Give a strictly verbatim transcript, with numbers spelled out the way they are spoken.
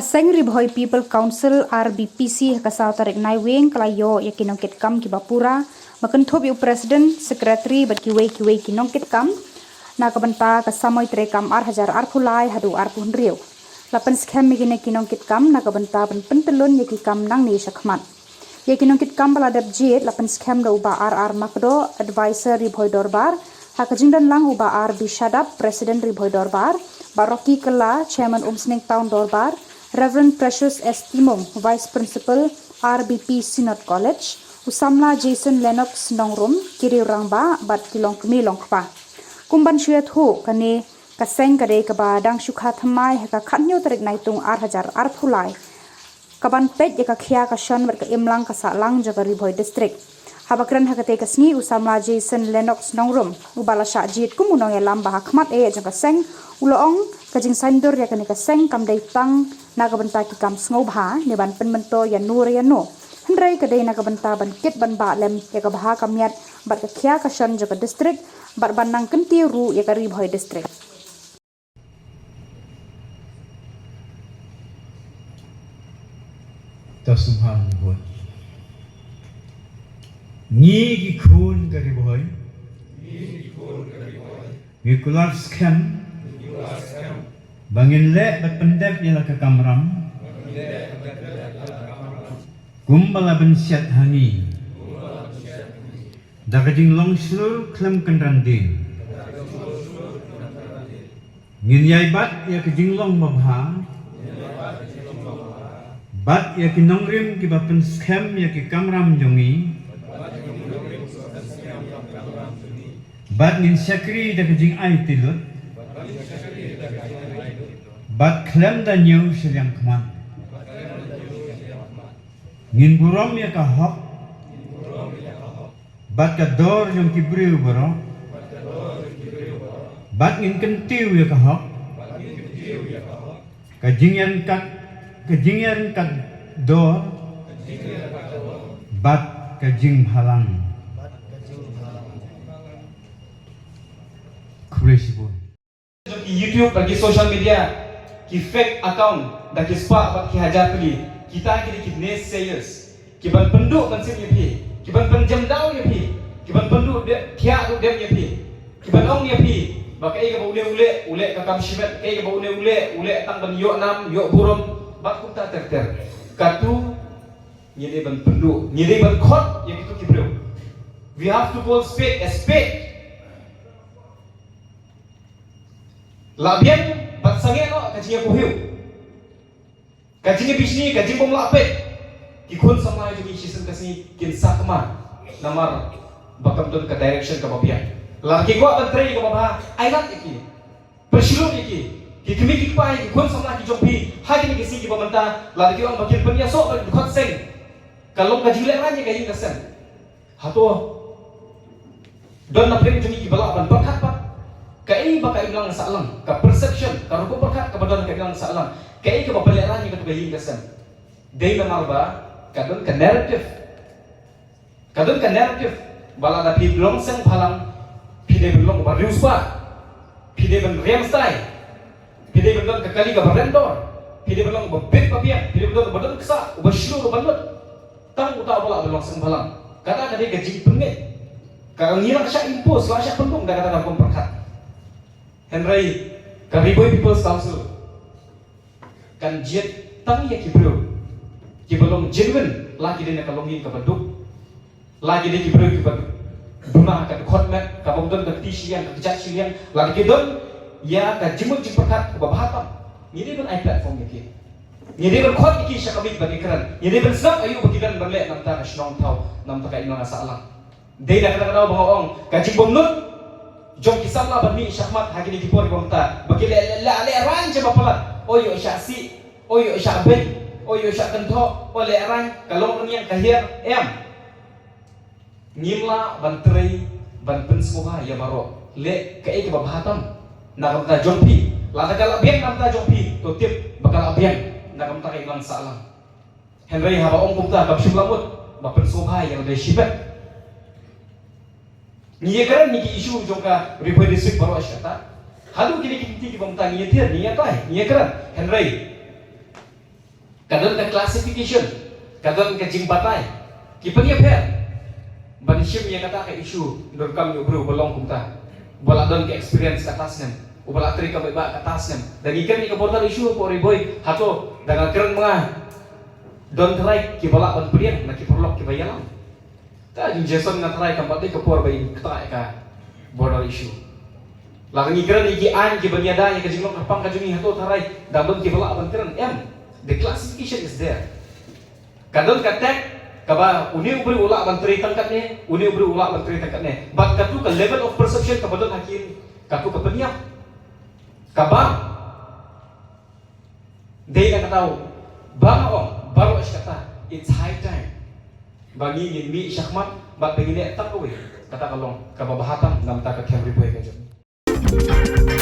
Seng Ri Bhoi People Council, R B P C, ha ka saw tarik Naiwieng ka la ïoh ïa ki nongkitkam kiba pura, ba kynthup ïa u President, Secretary bad kiwei kiwei ki nongkitkam, na ka bynta ka samoi treikam ar hajar arphew lai haduh arphew hynriew. La pynskhem ïa kine ki nongkitkam na ka bynta ban pyntyllun ïa ki kam nangne sha khmat. Ïa ki nongkitkam ba la dep jied la pynskhem da u Bah R R Makdoh, Advisor Ri Bhoi Dorbar, ha ka jingdon lang u Bah R B Shadap, President Ri Bhoi Dorbar, Bah Rocky Kylla, Chairman Umsning Town Dorbar, Reverend Precious S Timung, Vice Principal, R B P Synod College, u samla Jason Lennox Nongrum, ki riew rangbah bad ki longkmie longkpa. Kum ban shu ïathuh, kane ka seng ka dei kaba dang shu kha thymmai ha ka khathynñiew tarik Naitung ar hajar arphew lai, kaban peit ïa ka khia ka shon bad ka imlang ka sahlang jong ka Ri Bhoi District. Haba kren ha katei ka sngi, u samla Jason Lennox Nongrum, uba la shah jied kum u nongïalam ba ha khmat eh jong ka seng, u la ong, ka jingsaiñdur ïa kane ka seng kam dei tang na ka bynta ki kam sngewbha ne ban pynmyntoi ïano re ïano, hynrei ka dei na ka bynta ban kit ban bah lem ïa ka bha ka miat bad ka khia ka shon jong ka district, bad ban nang kyntiew ruh ïa ka Ri Bhoi District. To sngewbha ngi bud. Ngi ki khun ka Ri Bhoi, ngi kular skhem ba ngin leh bad pyndep ïa la ka kamram kumba la bynshet ha ngi da ka jinglong shlur khlem kynran dien. Ngin ïai bat ïa ka jinglong babha bad ïa ki nongrim kiba pynskhem ïa ki kamram jong ngi, bad ngin shakri da ka jingaiti lut bad khlem da ñiew shiliang khmat. Ngin burom ïa ka hok bad ka dor jong ki briew baroh, bad ngin kyntiew ïa ka hok, ka jingïaryngkat, ka jingïaryngkat dor bad ka jingbhalang. Khublei shibun. Ki YouTube bad ki social media, ki fake account da ki spah bad ki hajar tylli, kita ki dei ki naysayers, ki ban pynduh mynsiem ïa phi, ki ban pynjem daw ïa phi, ki ban pynduh de-, thiah duh dem ïa phi, ki ban ong ïa phi ba kaei kaba u leh u leh, u leh ka kam shimet, kaei kaba u leh u leh, u leh tang ban ïoh nam ïoh burom bad kumta ter ter. Katu ngi dei ban pynduh, ngi dei ban khot ïa kitu ki briew. We have to call spade a spade. La biang bad sangeh noh ka jingïakohiew. Ka jingïabishni, ka jingbymlah peit. Ki khun samla jong ngi shisien ka sngi kin sakma namar ba kam don ka direction kaba biang. Lada ki kwah ban trei kaba bha, ai lad ïa ki. Pynshlur ïa ki. Ki kmie ki kpa, ki khun samla ki jong phi ha kine ki sngi kiba mynta, lada ki ong ba kin pynïasoh bad kin khot seng, ka long ka jinglehrain ïa ka ïing ka sem. Hato don na pdeng jong ngi kiba lah ban pyrkhat pat kaei ba ka imlang sahlang, ka perception, ka rukom pyrkhat kaba don ka imlang sahlang, kaei kaba pynlehrain ïa katu ka ïing ka sem? Dei namar ba ka don ka narrative. Ka don ka narrative ba lada phi long seng bhalang, phi dei ban long uba riewspah, phi dei ban riam stai, phi dei ban don ka kali kaba rem dor, phi dei ban long uba bit ba biang, phi dei ban don uba don ksah, uba shlur, uba nud. Tang uta uba lah ban long seng bhalang. Kata ka dei ka jingpynngeit. Ka ngi la shah impose, la shah pynrung da kata ka rukom pyrkhat. Hynrei ka Ri Bhoi People's Council kan jied tang ïa ki briew kiba long genuine, la ki dei na ka longïing kaba duk, la ki dei ki briew kiba duna ka dkhot met, kaba ym don ka kti shiliang, ka kjat shiliang, la ki don ïa ka jingmut jingpyrkhat kaba bha tam. Ngi dei ban ai platform ïa ki. Ngi dei ban khot ïa ki sha ka mic ban ïakren. Ngi dei ban sngap aïu ba ki don ban leh na bynta ka shnong thaw, na bynta ka imlang sahlang. Dei na kata ka daw ba nga ong, ka jingbymnud jong ki samla ban mih shakhmat ha kine ki por kiba mynta, ba ki leh, leh, leh, lehraiñ jong ba palat. O ïoh shah sih, o ïoh shah beiñ, o ïoh shah kynthoh, o lehraiñ, ka long rynïeng ka hiar, em. Ngim lah ban trei ban pynsngewbha ïa baroh. Leh kaei kaba bha tam na ka bynta jong phi. Lada ka la biang na ka bynta jong phi, to tip ba ka la biang na ka bynta ka imlang sahlang. Hynrei haba ong kumta kam shym la mut ba pynsngewbha ïa lade shibit. Ngi ïakren ïa ki issue jong ka Ri Bhoi District baroh shi katta. Haduh kine ki lynti kiba mynta ngi ïathied, ngi ïatai, ngi ïakren. Hynrei Ka don ka classification, ka don ka jingbatai. Ki pynïapher. Ban shim ïa kata ka issue, donkam ïa u briew ba long kumta, ba la don ka experience kata snem, u ba la trei ka ba kata snem. Da ngi kren ïa ka border issue, por i boi, hato da nga kren ma nga, don trai ki ba lah ban pdiang na ki paralok ki ba ïalam. Ka jingjason nga trai kam pat dei ka por ba in kata ka border issue. La ngi kren ïa ki aiñ ki ban ïada ïa ka jinglong kyrpang ka jong ngi, hato trai dang don ki ba lah ban kren? Em, the classification is there. Ka don ka tag kaba une u briew u lah ban trei tang katne, une u briew u lah ban trei tang katne. But katu ka level of perception kaba don ha ki, katu ka pynïap kaba dei na kata u ba nga ong baroh shi katta, it's high time ba ngi ngin mih shakhmat bad ba ngin leh tang kawei. Kata ka long kaba bha tam na bynta ka them Ri Bhoi ka jong ngi.